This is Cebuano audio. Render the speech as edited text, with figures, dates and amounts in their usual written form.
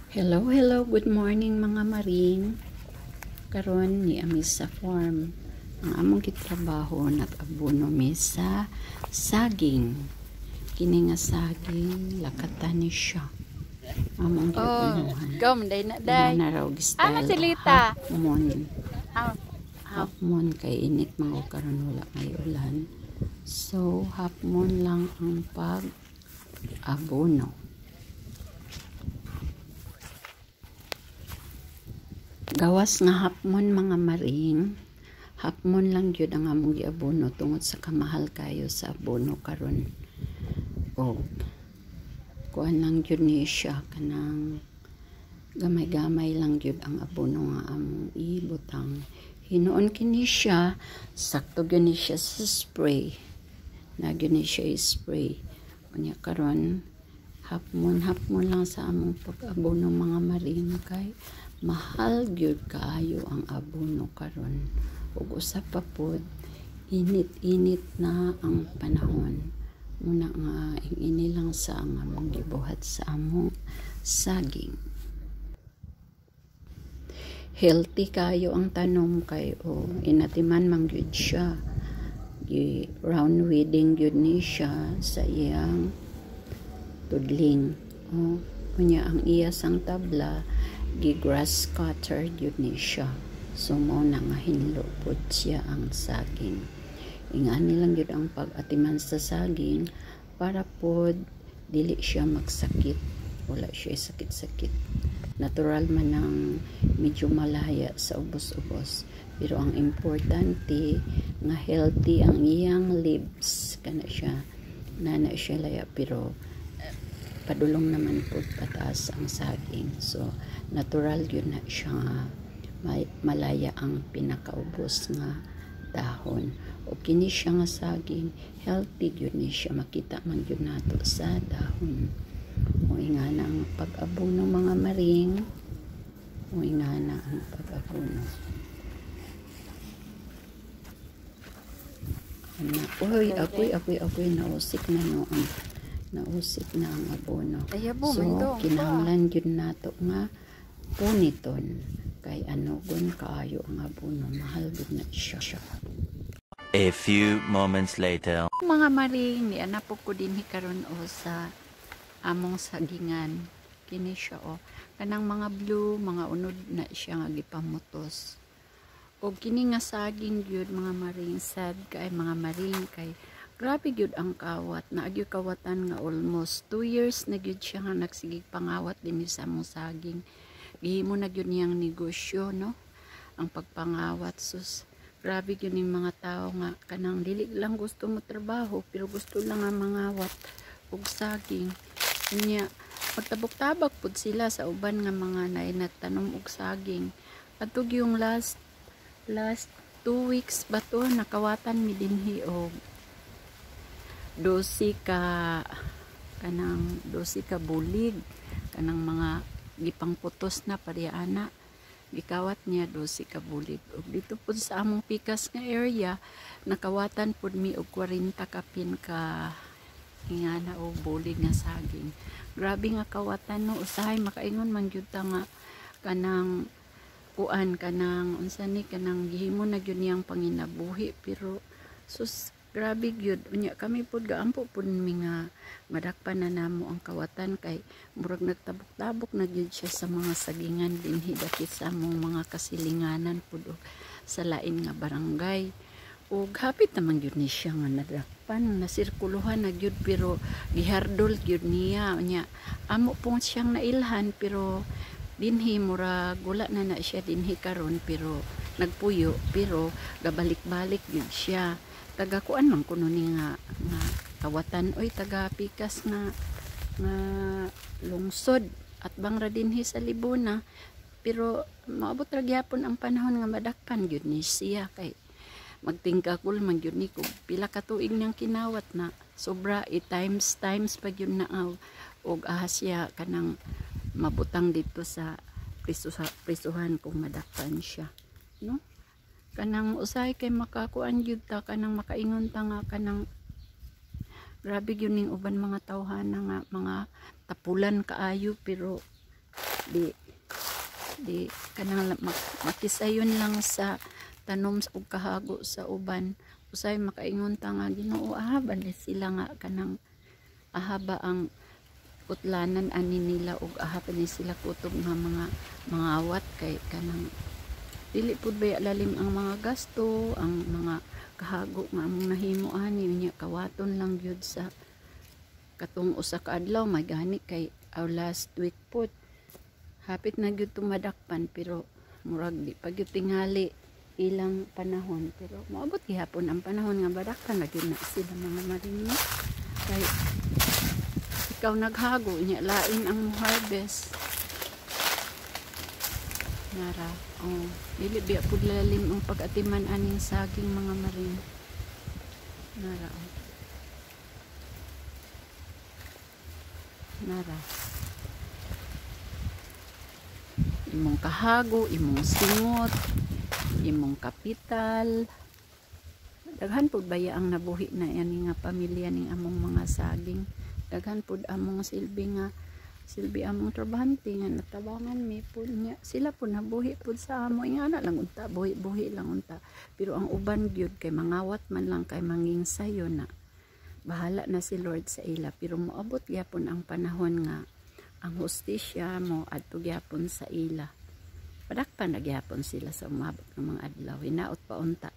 Hello, hello, good morning, mga maring. Karon ni ami sa farm. Ang among gitrabaho, nag-abono mi sa saging. Kini nga saging, lakatan ni siya. Among Oh, giabonohan. go man day na day. Na raw Ah, style Marcelita. half moon. Ah, Half moon kay init man karon, wala may ulan. So half moon lang ang pag abono. Gawas nga half moon, mga maring, half moon lang gyud ang among giabono tungod sa kamahal kayo sa abono karon. Og kuan lang gyud ni siya, kanang gamay-gamay lang gyud ang abono nga among ibutang. Hinuon kini siya, sakto gyud ni siya sa spray. Na gyud ni siya spray. Unya karon half moon lang sa among pag-abono, mga maring, kay mahal gyud kaayo ang abono karon. Ug usa pa pod, init-init na ang panahon. Muna nga ini lang sa ang among gibuhat sa among saging. Healthy kayo ang tanom kay o inatiman man gyud siya. Gi round weeding gyud ni siya sa iyang tudling. O unya ang iya sang tabla, gi grass cutter gyud ni siya. So mao na nga hinlo pod siya ang saging. Ingani lang gyud ang pag-atiman sa saging para pod dili siya magsakit. Wala siya sakit-sakit. Natural man ang medyo malaya sa ubos-ubos. Pero ang importante nga healthy ang iyang leaves, kana siya nana siya laya, pero padulong naman pod pataas ang saging. So natural yun na siya nga malaya ang pinakaubos nga dahon. O kini siya nga saging, healthy yun ni siya, makita man yun nato sa dahon. O ingana ang pag-abono, mga maring. O ingana ang pag-abono. Ana, uy, agoy, agoy, agoy, nausik na no ang nausik na ang abono. Ay, abo, So, man dong pa. Kinahanglan gyud nato nga puniton kay anugon kaayo ang abono, mahal gyud na siya. A few moments later. Mga maring, ni anak po ko dinhi karon o sa among sagingan. Kini siya o kanang mga blue, mga unod na siya nga gipamutos. O kini nga saging gyud, mga maring, sad kay, mga maring, kay grabe gyud ang kawat. Naagyo kawatan nga almost 2 years na gyud siya nga nagsigig pangawat dinhi sa among saging. Gihimo na gyud niyang negosyo, no, ang pagpangawat. Sus, grabe gyud ning mga tao nga kanang dili lang gusto mo trabaho pero gusto lang nga mangawat og saging. Unya magtabok-tabak pud sila sa uban nga mga naay nagtanom og saging. Adto yung last last 2 weeks ba to, nakawatan mi dinhi og 12 ka kanang 12 ka bulig, kanang mga gipangputos na pareha ana. Gikawat niya 12 ka bulig. Ug dito pud sa among pikas nga area, nakawatan pud mi og 40 kapin ka ingana og bulig nga saging. Grabe nga kawatan, no? Usahay makaingon man gyud ta nga kanang kuan, kanang unsa ni, kanang gihimo na gyud niyang panginabuhi, pero sus, grabe gyud. Unya kami pud gaampo pud mi nga madakpan na namo ang kawatan kay murag nagtabok-tabok na gyud siya sa mga sagingan dinhi dapit sa among mga kasilinganan pud og sa lain nga barangay. Ug hapit naman gyud ni siya nga nadakpan, nasirkuluhan na gyud, pero gihardol gyud niya. Unya amo pong siyang nailhan, pero dinhi murag wala na na siya dinhi karon, pero nagpuyo, pero gabalik-balik gyud siya. Taga kuan man kuno ni nga nga kawatan oy, taga pikas nga nga lungsod at bang ra dinhi sa Libuna, pero maabot ra gyapon ang panahon nga madakpan gyud ni siya kay magtingkakul man gyud ni kung pila ka tuig niyang kinawat na sobra i times times pa gyud na og ahas siya kanang mabutang dito sa prisuhan kung madakpan siya, no? Kanang usahay kay makakuan gyud ta, kanang makaingon ta nga kanang grabe gyud ning uban mga tawhana nga mga tapulan kaayo, pero Di di kanang makisayon lang sa tanom ug kahago sa uban. Usay makaingon ta nga, "Ginoo, aha ba ni sila nga kanang aha ba ang putlanan ani nila ug aha pa ni sila kutob nga mga mangawat?" Kay kanang dili pud baya lalim ang mga gasto, ang mga kahago nga among nahimo ani. Unya kawaton lang gyud sa katong usa ka adlaw, may gani kay our last week pud hapit na gyud tumadakpan, pero murag di pa gyud tingali ilang panahon. Pero moabot gihapon ang panahon nga badakpan na gyud na sila, mga marinyo, kay ikaw naghago, nya lain ang mo harvest. Nara, oh, dili biya pud lalim ang pag-atiman aning saging, mga maring. Nara, oh. Nara. Imong kahago, imong singot, imong kapital. Daghan pud baya ang nabuhi na ani nga pamilya ning among mga saging. Daghan pud among silbi nga silbi among trabahante nga natabangan mi pud niya. Sila pud nabuhi pud sa amo. Ingana lang unta, buhi-buhi lang unta. Pero ang uban gyud kay mangawat man lang, kay manging sayo na. Bahala na si Lord sa ila, pero moabot gyapon ang panahon nga ang hustisya mo adto gyapon sa ila. Padakpan na gyapon sila sa umabot ng mga adlaw. Hinaot pa unta.